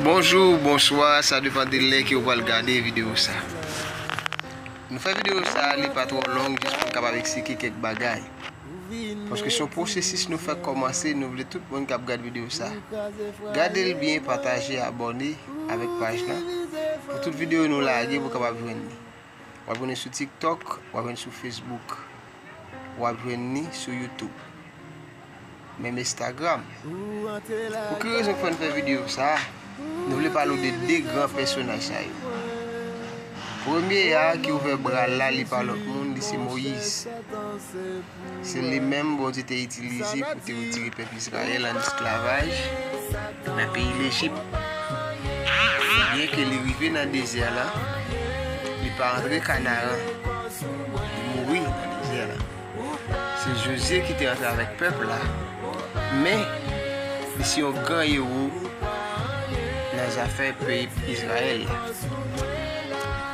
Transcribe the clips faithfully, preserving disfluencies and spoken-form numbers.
Bonjou, bonswa, sa depann de lè ke w pral gade videyo sa. Nou fè videyo sa, li pa twò long, jis pou n kapab eksplike kèk bagay. Paske se yon pwosesis nou fèk kòmanse, nou vle tout moun k ap gad videyo sa gade l byen, pataje, abòne avèk paj la. Pou tout videyo nou lage, pou kapab jwenn li. W ap jwenn li sou TikTok, w ap jwenn li sou Facebook, w ap jwenn li sou YouTube, menm Instagram. Pou ki rezon k fè n fè videyo sa a? Nou vle pale w de de gran pèsonaj sa yo. Premye a ki ouvè bra l la, li pa lòt moun, li se Moyiz. Se li menm Bondye te itilize pou te retire pèp Izrayèl an esklavaj nan peyi Lejip. Byen ke li rive nan dezè la, li pa antre Kanaran. Li mouri nan dezè la. Se Jozye ki te antre avèk pèp la, men li se yon gran ewo nan zafè peyi Izrayèl la.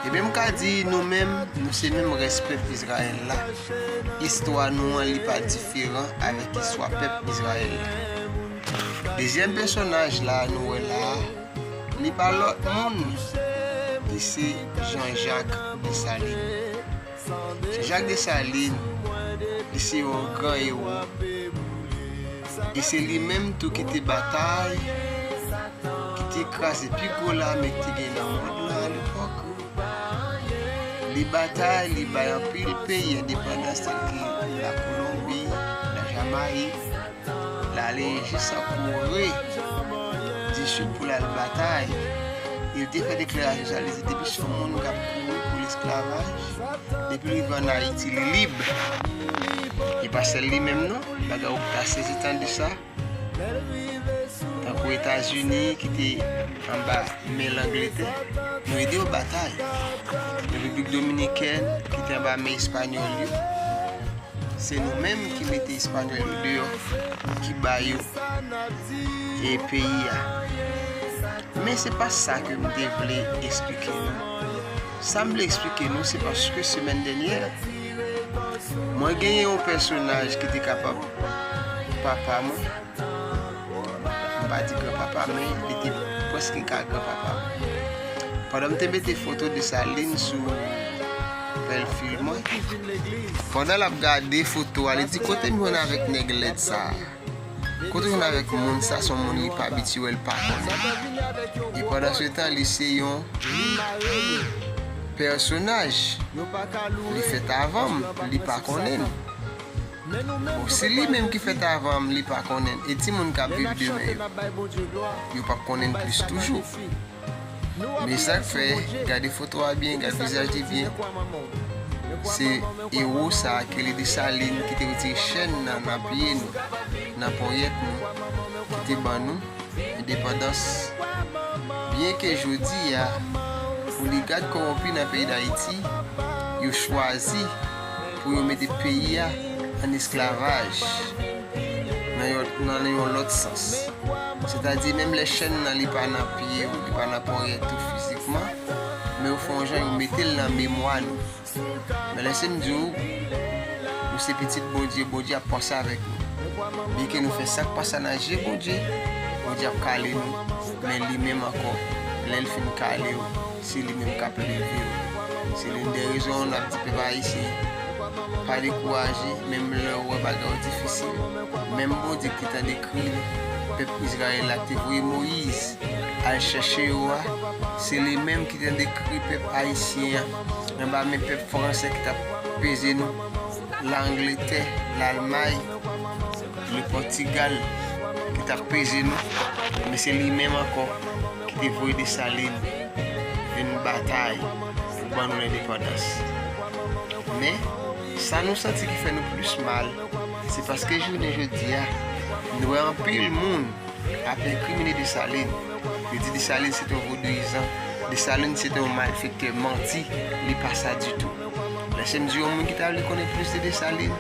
Ebyen, m ka di nou menm, nou se menm rès pèp Izrayèl la. Istwa nou an, li pa diferan avèk istwa pèp Izrayèl la. Dezyèm pèsonaj la, nou wè la a, li pa lòt moun, li se Jean Jacques Dessalines. Jean Jacques Dessalines, li se yon gran ewo. E se li menm tou ki te batay, ki te kraze pi gwo lame ki te gen nan mond lan alepòk. Li batay, li bay anpil peyi endepandans, tèlke Lakolonbi, Lajamayik, l ale jis an Kore di Sid pou l al batay. E li te fè deklarasyon sa, li di, depi se yon moun k ap kouri pou lesklavaj, depi l rive ann Ayiti, li lib. E pa sèl li menm non, bagay ou ta sezi tande sa. Tankou Etazini ki te anba men Langletè, nou ede yo batay. Repiblik Dominikèn ki te anba men Espanyòl yo, se nou menm ki mete Espanyòl yo deyò, ki ba yo e peyi a. Men se pa sa ke m te vle eksplike nou. Sa m vle eksplike nou, se paske semèn dènyè, mwen genyen yon pèsonaj ki te kapab papa mwen. M pa di granpapa, men li te prèske ka granpapa m. Pandan m te mete foto Desalin sou pwofil mwen, pandan l ap gade foto a, li di, "Kote m jwenn avèk nèg lèd sa a? Kote m jwenn avèk moun sa a? Se yon moun li pa abitye wè, li pa konnen." E pandan se tan, li se yon pèsonaj. Li fèt avan m, li pa konnen m. Bon, si li menm ki fèt avan m, li pa konnen, e timoun k ap viv demen yo, yo p ap konnen l plis toujou. Men sa k fè, gade foto a byen, gade vizaj li byen. Se ewo sa a ke li Desalin ki te retire chèn nan, nan pye nou, nan ponyèt nou, ki te ban nou endepandans. Byenke jodi a, oligak kòwonpi nan peyi Dayiti, yo chwazi pou yo mete peyi a an esklavaj nan yon, nan yon lòt sans. Sètadi, menm lè chèn nan li pa nan pye w, li pa nan ponyèt ou fizikman, men yo fè yon jan yo mete l nan memwa nou. Men lèse m di w, nou se pitit Bondye, Bondye ap panse avèk nou. Byenke nou fè sa k pa sa nan je Bondye, Bondye ap kale nou, men li menm ankò, lè l fin kale w, se li menm k ap leve w. Se youn dè rezon n ap di pèp ayisyen, pa dekouraje, menm lè w wè bagay yo difisil. Menm Bondye ki t ap dekri pèp Izrayèl la, ki te voye Moyiz al chèche yo a, se li menm ki t ap dekri pèp ayisyen an anba men pèp fransè ki t ap peze nou, Langletè, Lalmay, le Pòtigal ki t ap peze nou, men se li menm ankò ki te voye Desalin vin batay pou ban nou lendepandans. Men, sa nou santi ki fè nou plis mal, se paske jounen jodi a, nou wè anpil moun ap enkrimine Desalin. Yo di Desalin se te yon vodouyizan, Desalin se te yon malfektè, manti, li pa sa ditou. Lèse m di yon moun ki ta vle konnen plis de Desalin,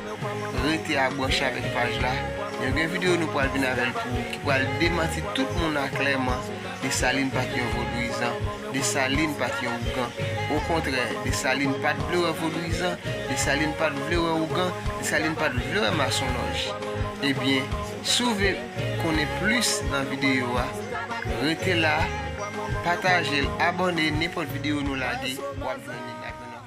rete a branche avèk paj la, Nou gen videyo nou pral vin avè l pou ou ki pral demanti tout moun aklèman Desalin pa t yon vodouyizan, Desalin pa t yon ougan. Okontrè, Desalin pa t vle wè vodouyizan, Desalin pa t vle wè ougan, Desalin pa t vle wè masonlòj. Ebyen, si w vle konnen plis nan videyo a, rete la, pataje l, abòne, nenpòt videyo nou lage, w ap jwenn li la.